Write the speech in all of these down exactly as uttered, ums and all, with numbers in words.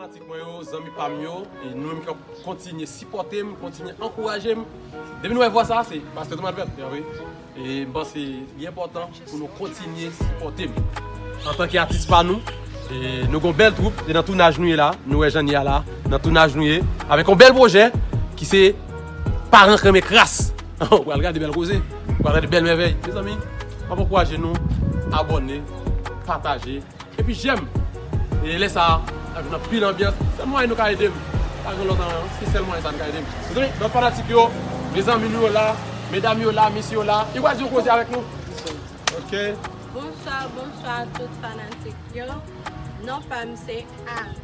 Fanatik mwen yo, zanmi pa m yo, e nou menm k ap kontinye sipòte m, kontinye ankouraje m. Depi nou wè vwa sa, se Pastè Thomas Albert, wi. E m panse li enpòtan pou nou kontinye sipòte m. Antanke atis pa nou, e nou gon bèl twoup, e nan tounaj nou ye la, nou wè jan n ye a la, nan tounaj nou ye, avèk yon bèl pwojè ki se Paran k renmen kras. Ou pral gade bèl koze, ou pral gade bèl mèvèy. Mezanmi, m ap ankouraje nou, abòne, pataje, epi jèm. E lè sa a, n ap jwenn anpil anbyans. Sèl mwayen nou ka ede m. Pa gen lòt anyen, se sèl mwayen sa nou ka ede m. Mezanmi, lòt fanatik yo, mezanmi nou yo la, medam yo la, mesye yo la. Yo pral di yon koze avèk nou. Ok. Bonswa, bonswa tout fanatik yo. Non pa m se Ann.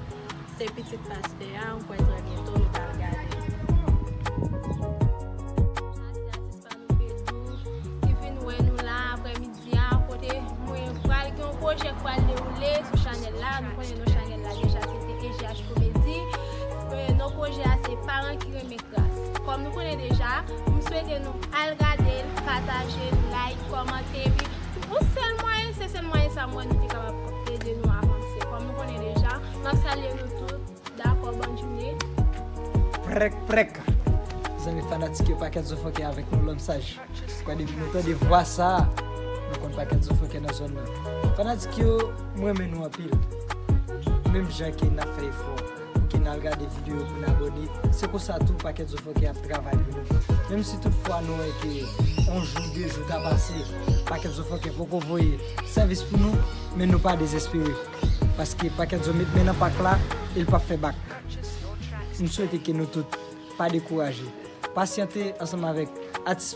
Se pitit pastè a, m kwè trè byento nou pral gade. Sa se atis pa nou Bedou ki vin wè nou la aprèmidi a, kote mwen pral gen yon pwojè k pral dewoule sou chanèl la. Nou konnen non chanèl la deja, se te E G H Komedi. E, non pwojè a se Paran ki renmen kras. Kòm nou konnen deja, m swete nou al gade l, pataje l, like, kòmante, epi yon sèl mwayen, se sèl mwayen sa m wè nou te kapab ede nou avanse. Kòm nou konnen deja, m ap salye nou tout. Dakò, bòn jounen. Prèk, prèk. Zanmi fanatik yo, Pakèt Zofòkè avèk nou, Lòm Saj. Kwè depi nou tande vwa sa a, nou konn Pakèt Zofòkè nan zòn nan. Fanatik yo, m renmen nou anpil. Menm jan ke n ap fè efò pou ke n al gade videyo pou n abòne, se konsa tou Pakèt Zofòkè ap travay pou nou. Menm si tout fwa nou wè ke yon jou, de jou ka pase, Pakèt Zofòkè poko voye sèvis pou nou, men nou pa dezespere. Paske Pakèt Zo met men nan pak la, e l p ap fè bak. M swete ke nou tout pa dekouraje. Pasyante ansanm avèk atis